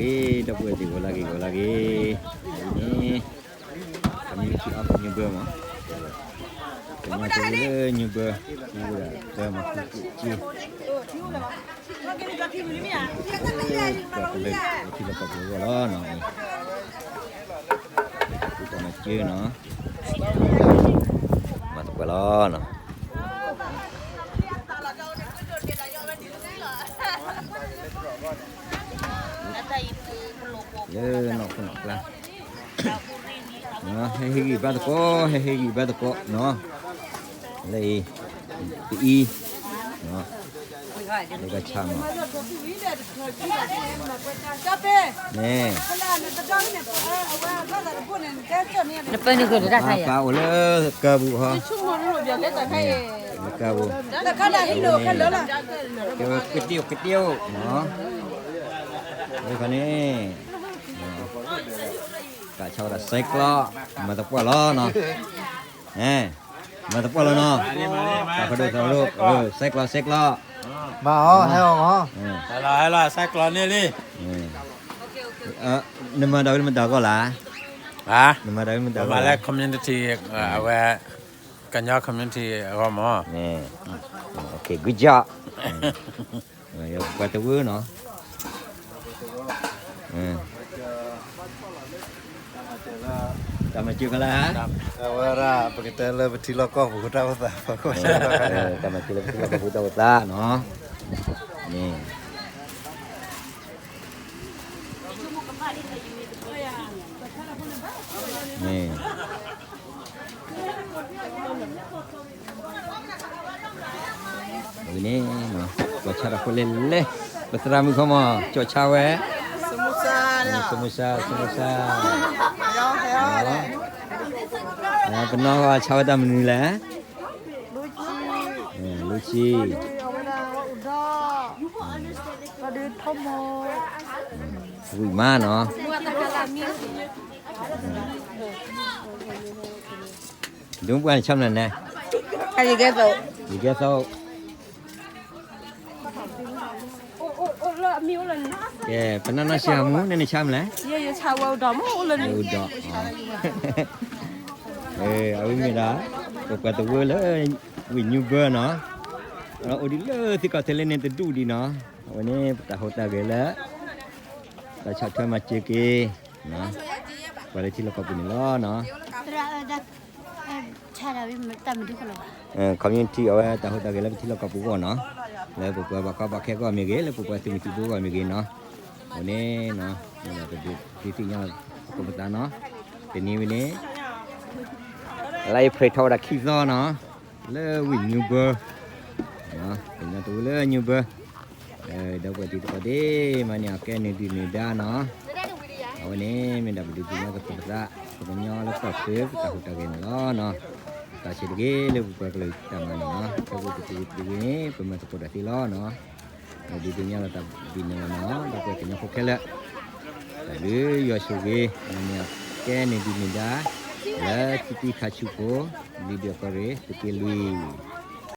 ဂ့ၤ ဒီပုၢ်ဝဲၢ်သ့ၣ် ဂီၤလၢဂ့ၤ ဂီၤလၢဂ့ၤ, အဝဲန့ၣ် community of New Bern မး, ကညီတဝၢလၢ New Bern ထံဝဲဒၣ်သၢမၤဃူက့ၣ်က့, ပှၤကလုာ်ထံလီၢ်ကီၢ်ပူၤအဂီၢ်လီၤနီၤ, မၤသပှၢ်လီၤနီၤ. လၢနီၢ်ခိနီၢ်ကျါ, ဟဲဟ့ၣ်ဂံၢ်ဘါသကိး ဟဲဟ့ၣ်ဂံၢ်ဘါသကိးနီၤ, လၢအံၤ ပအံၤ လၢကဆါမး, န့ၣ် ပၢ်ပၢ်အိၣ်လၢကၢပူၤဟီ, လၢကၢပူၤ, ကဲဝဲကတ့ၢ်အိၣ်ကတ့ၢ်အိၣ်နီၤ, လၢခါန့ၣ် ကဆါဝဲဒၣ် စဲးကျီး, မၤသပှၢ်လီၤနီၤ, မၤသပှၢ်လီၤနီၤ, သးဖးဒိၣ်သးဖးဒိၣ်, စဲးကျီး စဲးကျီး, မၤအီၤ ဟဲအီၤမး, ဟဲလီၤ ဟဲလီၤ စဲးကျီးန့ၣ်လံ, နမၤဒၣ်ဝဲမတၤဂီၢ်လၢ်, နမၤဒၣ်ဝဲမတၤဂီၢ်လၢ်, community အဝဲ ကညီ community အဂီၢ်မး, good job, ပှၤတဝၢနီၤ, တၢ်မၤစၢၤဖဲလဲၣ်, အဝဲဒၣ် ပကတဲလၢပထံလီၢ်ကီၢ်ပူၤတၢ်အိၣ်သး, တၢ်မၤစၢၤလၢပထံလီၢ်ကီၢ်ပူၤတၢ်အိၣ်သးနီၤ, န့ၣ် ဝဲန့ၣ် ကီၢ်ဆါတၢ်ဖိလဲၣ်လဲၣ်, ပသရၣ်မုၣ်ခီမီၤ ကီၢ်ဆါဝဲ, စမူစါ စမူစါ, ပနီၢ်ဂၤဆါဝဲတၢ်မနုၤလဲၣ်, လူဆံ, ဝံၣ်မးနီၤ, ဒိပှၢ်န့ၣ်ဆါမနုၤလဲၣ်, ယကဲသိး, ယကဲသိး, ကဲ ပနၢ်နီၢ်ဆံးမူ နန့ၣ်ဆါမနုၤလဲၣ်, ယဆါဝဲအိၣ်ဒီးမ့ၢ်အိၣ်လၢန့ၣ်, အိၣ်ဒီး, အဝဲမ့ၢ်ဒၣ် ပပှၤတဝၢလၢ ဝ့ၢ် New Bern နီၤ, အိၣ်ဒံးလၢသ့ၣ်ကီၢ်ထဲလဲၣ်န့ၣ်တဒူၣ်ဒံးနီၤ, အဝဲန့ၣ် ပတၢ်ဟူးတၢ်ဂဲၤလၢ တၢ်ဆီၣ်ထွဲမၤစၢၤက့ၤ ပှၤလၢထံလီၢ်ကီၢ်ပူၤန့ၣ်လီၤနီၤ. ခီမ့ၢ်ထံအဝဲတၢ်ဟူးတၢ်ဂဲၤလၢပထံလီၢ်ကီၢ်ပူၤအဂီၢ်နီၤ, လၢပပှၤဘၣ်ကီဘၣ်ခဲအဂီၢ်မ့ၢ်ဂ့ၤ, လၢပပှၤသုးမုၢ်သံၣ်ဘိအဂီၢ်မ့ၢ်ဂ့ၤနီၤ, အဃိန့ၣ် ပဒုးသ့ၣ်ညါသကိးပသးနီၤ, တနံၤဝဲန့ၣ် လါအ့ဖြ့ၣ်ထီၣ်ဝဲဒၣ်ခံသီနီၤ, လၢဝ့ၢ် New Bern ကညီတဝၢလၢ New Bern ဒီပုၢ်ဝဲၢ်တံၤသကိးသ့ၣ် မၤန့ၢ်အီၤကဲနုာ်ဒုၣ်နုာ်ဒါနီၤ, အဝဲန့ၣ် မ့ၢ်ဒၣ်ပဒုးသ့ၣ်ညါသကိးပသး ပကညီလၢကီၢ်ချၢ ပတၢ်ဟူးတၢ်ဂဲၤန့ၣ်လီၤနီၤ. တၢ်ဆၢတဂ့ၤလၢပပှၤကလုာ်တၢ်မၤန့ၣ်နီၤ, ခဲကိးပတဂ့ၤပတဂ့ၤန့ၣ် ပမၤသကိးတၢ်သ့လီၤနီၤ. ဒုးသ့ၣ်ညါလီၤတၢ်ဒ်န့ၣ်လီၤနီၤ, ဒီပုၢ်ဝဲၢ်ကညီဖိခဲလၢာ် တၢ်ဘျုးယွၤဆိၣ်ဂ့ၤ မၤန့ၢ်အီၤကဲနုာ်ဒုၣ်နုာ်ဒါ လၢထံသံခါဆူၣ်ဖိ ဒုၣ်ဒွဲၣ်ကီၢ်ရ့ၣ် သုးက့လွံၢ်